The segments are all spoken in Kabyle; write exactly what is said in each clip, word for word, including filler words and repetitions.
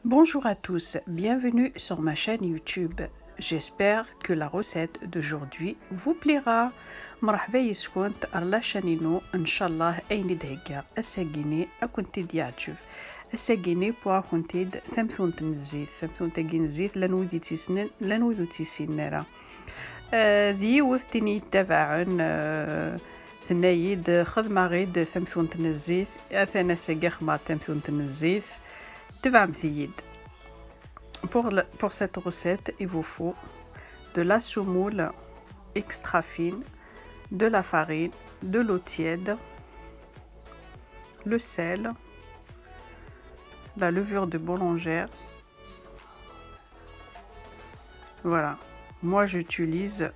Bonjour à tous, bienvenue sur ma chaîne YouTube. J'espère que la recette d'aujourd'hui vous plaira. Merḥba yes-kent ar la chaîne inu, ncallah ayen i d-heggaɣ ass-agini ad kent-id-yeɛǧeb. Ass-agini wwiɣ-akent-id tamtunt n zzit, tamtunt-agi n zzit llan wid i tt-yessnen, llan wid ur tt-yessinen ara. Eh, d yiwet tin i yettabaɛen, eh, tenna-yi-d xedmeɣ-id tamtunt n zzit, atan ass-agi xedmeɣ tamtunt n zzit, tebɛemt-iyi-d. Pour le, pour cette recette, il vous faut de la semoule extra fine, de la farine, de l'eau tiède, le sel, la levure de boulangère. Voilà. Moi, j'utilise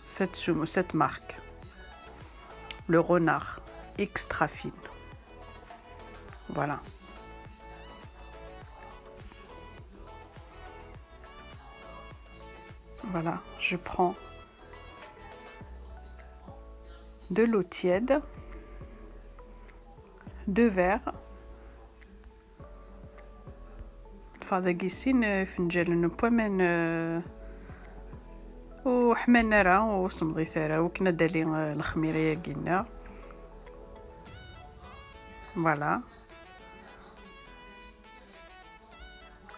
cette, semo- cette marque, le Renard extra fine. Voilà. Voilà, je prends de l'eau tiède, deux verres. Ṭṭfeɣ dagi sin ifenǧalen n waman, eh, ur ḥman ara, ur semḍit ara, akken ad d-tali, eh, lexmira-agi-nneɣ. Voilà.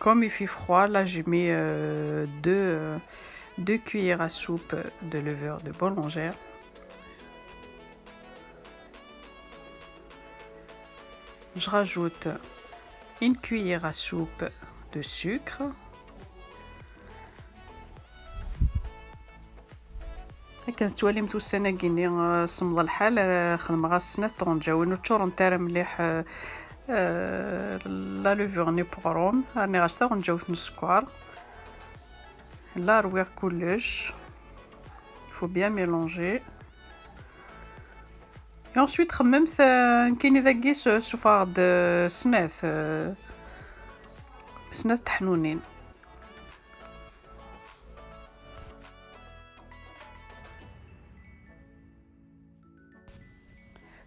Comme il fait froid, là j'ai mis, euh, deux, euh, deux cuillères à soupe de levure de boulangère. Je rajoute une cuillère à soupe de sucre. Akken tettwalimt ussan-agi-nni, eh, semmeḍ lḥal, eh, xedmeɣ-as snat tɣenǧawin ur ččurent ara mliḥ, eh, eh, la levure-nni n uɣrum. Rniɣ-as taɣenǧawt n sskeṛ. La rwiɣ kullec. Faut bien mélanger. Et ensuite, xemmemt, eh, nekkini dagi s-, suffɣeɣ-d, eh, snat, eh, snat teḥnunin.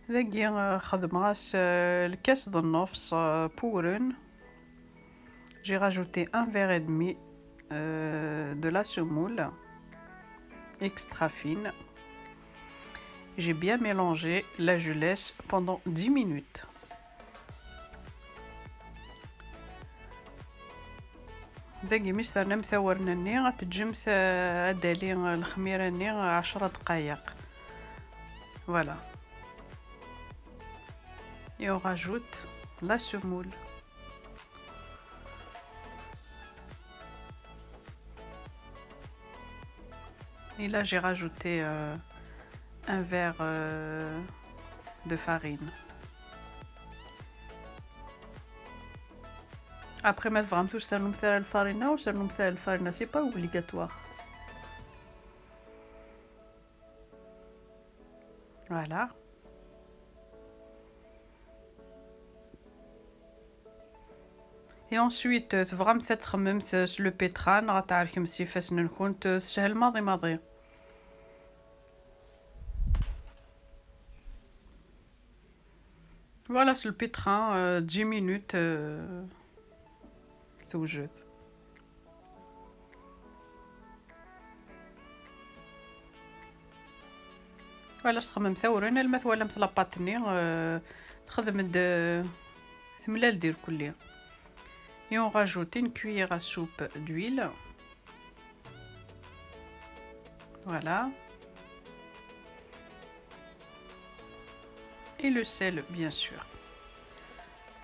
Dagi, eh, xedmeɣ-as, eh, lkas d nnefs, eh, n wuren. J'ai rajouté un verre et demi, euh, de la semoule extra fine. J'ai bien mélangé. Là, je laisse pendant dix minutes. Dagi mi s-ternamt awren-nni, ad teǧǧemt, eh, ad d-tali, eh, lexmira-nni, eh, ɛecra dqayeq. Voilà. Et on rajoute la semoule. Et là, j'ai rajouté, euh, un verre, euh, de farine. Après, ma tebɣamt ur s-ternumt ara lfarina, ur s-ternumt ara lfarina, c'est pas obligatoire. Voilà. Et ensuite, euh, tebɣamt ad txemmemt, euh, s le pétrin, neɣ ad tɛerkemt s ifassen-nkent, euh, teshel maḍi maḍi. Voilà, s le pétrin, euh, dix minutes, euh, tewjed. Voilà, s txemmemt awren, alma twalamt la pâte-nni, euh, texdem-d, euh, temlal-d irkelli. Et on rajoute une cuillère à soupe d'huile. Voilà. Et le sel, bien sûr.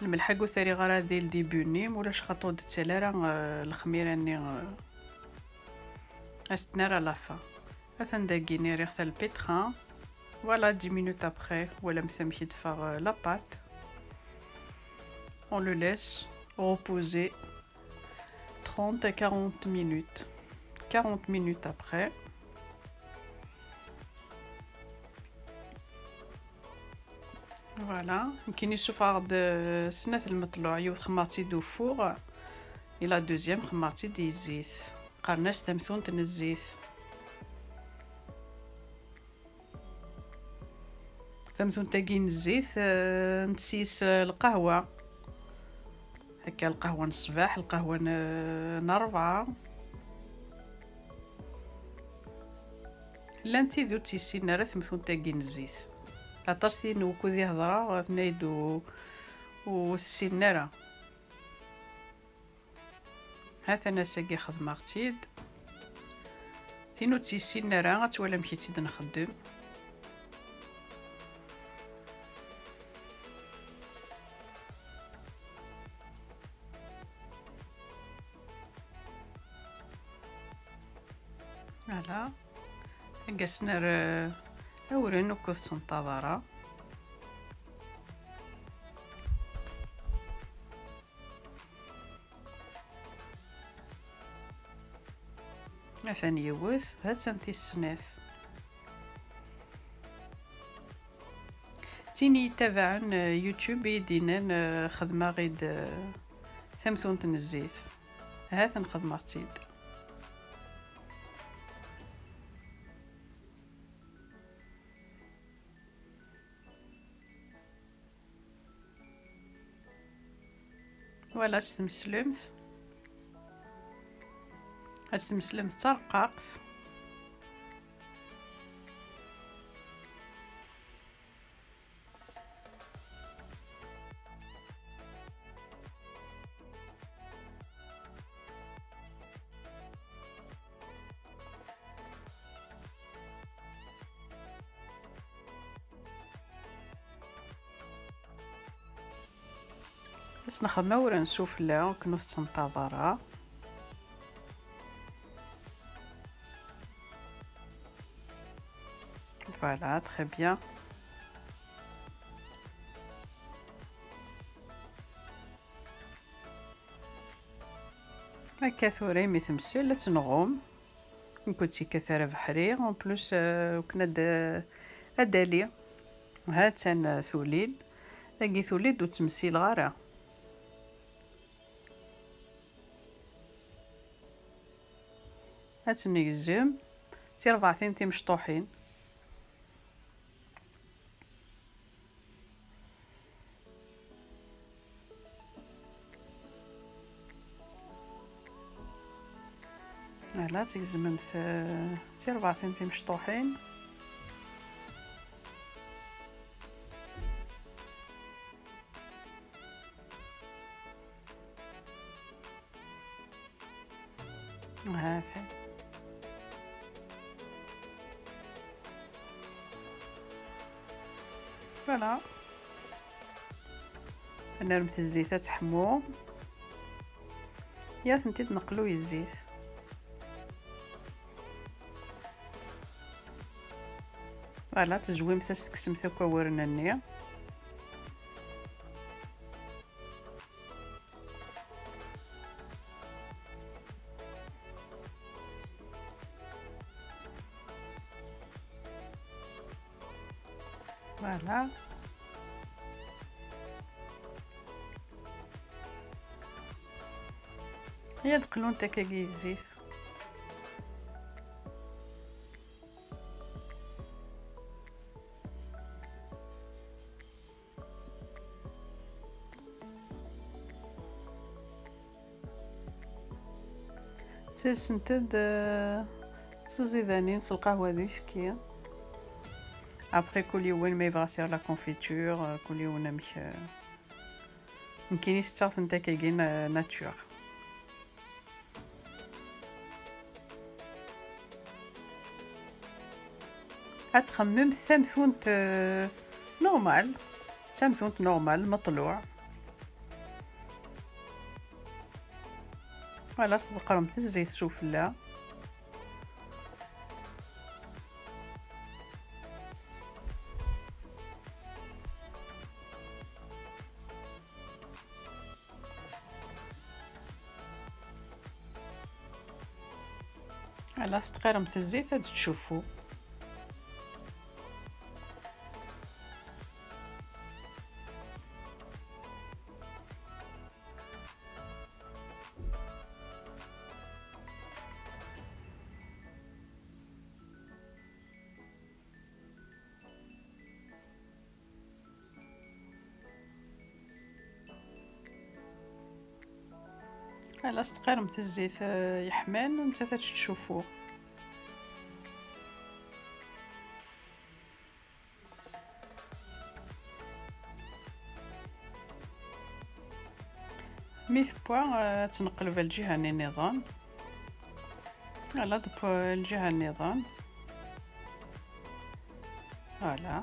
Lmelḥ ur t-rriɣ ara di le début-nni, ma ulac xaṭi ur d-tettali ara, euh, lexmira-nni, euh, ad s-tner à la fin. Atan dagi rriɣ-t à le pétrin. Voilà, dix minutes après, twalamt amek i d-teffeɣ, euh, la pâte. On le laisse reposer trente à quarante minutes. Quarante minutes après. Voilà, nekkini suffɣeɣ-d, euh, snat lmeṭluɛ, yiwet xemmeɣ-tt-id au four, et la deuxième xemmeɣ-tt-id i zzit. Qqaren-as tamtunt n zzit. Tamtunt-agi n zzit, euh, ntess yes, euh, lqahwa. Akka lqahwa n ṣṣbeḥ, lqahwa n, n ṛṛebɛa. Llan tid ur tt-yessinen ara temtunt-agi n zzit. Aṭas tin wukud i hedṛeɣ, tenna-yi-d ur, ur t-ssinen ara. Ha-t-an ass-agi xedmeɣ-tt-id. Tin ur tt-yessinen ara, ad twali amek i tt-id-nxeddem. Voilà. Agi ad s-nerr, eh, awren, ur k-tettenṭaḍ ara. Atan yiwet, ha-tt-an tis snat. Tin i yettabaɛen, eh, YouTube i yi-d-yennan, eh, xedmeɣ-id, eh, tamtunt n zzit. Ha-ten xedmeɣ-tt-id. Voilà, ad tt-tmeslemt. Ad tt-tmeslemt d tareqqaqt. Ad s-nexdem awren sufella, akken ur tettenṭaḍ ara. Voilà, très bien. Akka tura imi temsel, ad tt-nɣum. Nekk ur tt-yekkat ara beḥri, en plus, euh, akken ad, ad d-ali. Ha-tt-an, euh, tuli-d. Dagi tuli-d ur tt-msileɣ ara. Ad tt-negzem d tirbaɛtin timecṭuḥin. Voilà, tgezmemt, eh, d tirbaɛtin timecṭuḥin. Ha-t-an. Voilà. Ad nermet zzit ad teḥmu. Ya tent-id neqlu i zzit. Voilà, tezwimt-as, tekksemt akk awren-nni. Voilà. Ad qlunt akkagi i zzit. Ttasent-d, eh, d tiẓidanin s lqahwa d uyefki. Après, kul yiwen ma yebɣa sɛiɣ la confiture, eh, kul yiwen amek, eh, nekkini setteɣ-tent akkagi na-, nature. Ad txemmem tamtunt, euh, normal, tamtunt normal, meṭluɛ. Voilà, sdeqremt zzit sufella. Ala, tqirem zzit ad tcuffu. Ala, s tqirem zzit, eh, yeḥman, nettat ad teccufu. Mi tewwa, eh, ad tt-neqleb ar lǧiha-nni nniḍen. Ala, tewwa ar lǧiha nniḍen. Ala.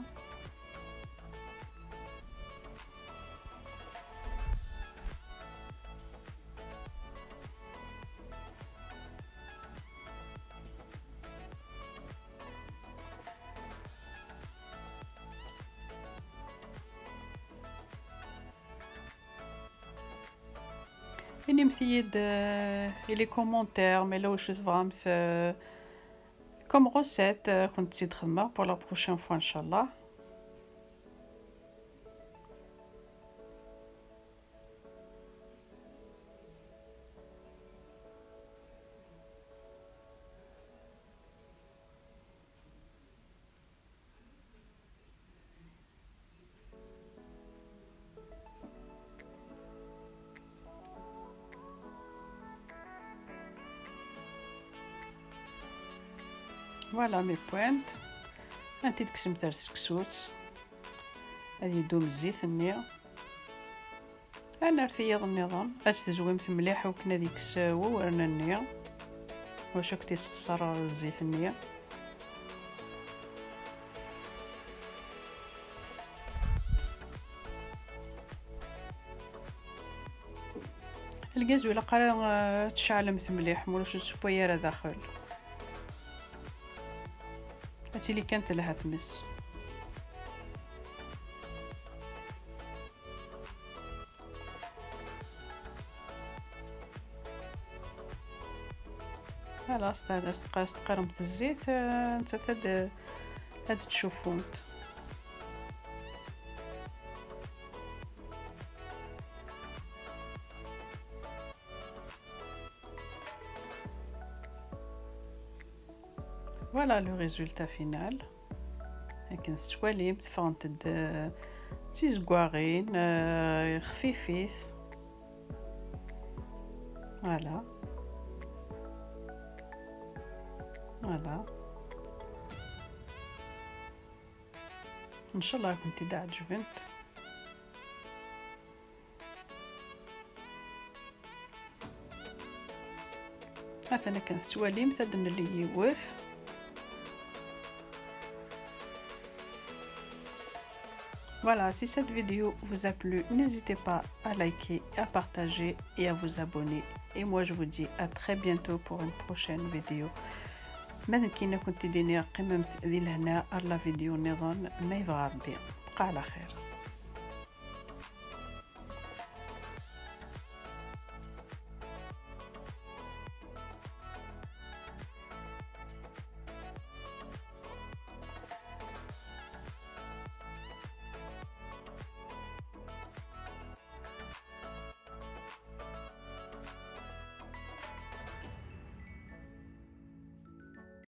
Inimt-iyi-d, euh, i les commentaires, ma yella wacu tebɣamt, euh, comme recette, euh, ad kent-tt-id-xedmeɣ pour la prochaine fois, inchallah. Voilà, mes pointes. Ad tent-id-kksemt ar tseksut. Ad yeddu zzit-nni. Ad nerr tiyaḍ nniḍen, ad tt-tezwimt mliḥ i wakken ad ikkes wawren-nni, wacu ad k-t-yessexṣer zzit-nni. Lgaz ur ilaq ara, eh, ad tceɛlemt mliḥ, ma ulac ur tessewway ara daxel. Ad tili kan telha tmes. Voilà, s teqqiremt zzit, eh, nettat ad, ad tcuffunt. Voilà le résultat final. Akken tettwalim, ffɣent-d, euh, d tizeggaɣin, euh, xfifit. Voilà. Voilà. Ncallah ad kent-id-ɛeǧbent. Atan akken tettwalimt, ad nelli yiwet. Voilà, si cette vidéo vous a plu, n'hésitez pas à liker, à partager et à vous abonner. Et moi, je vous dis à très bientôt pour une prochaine vidéo. Ma d nekkini ad kent-id-iniɣ qqimemt di lehna ar la vidéo nniḍen, ma yebɣa Rebbi. Bqa ɛla xir.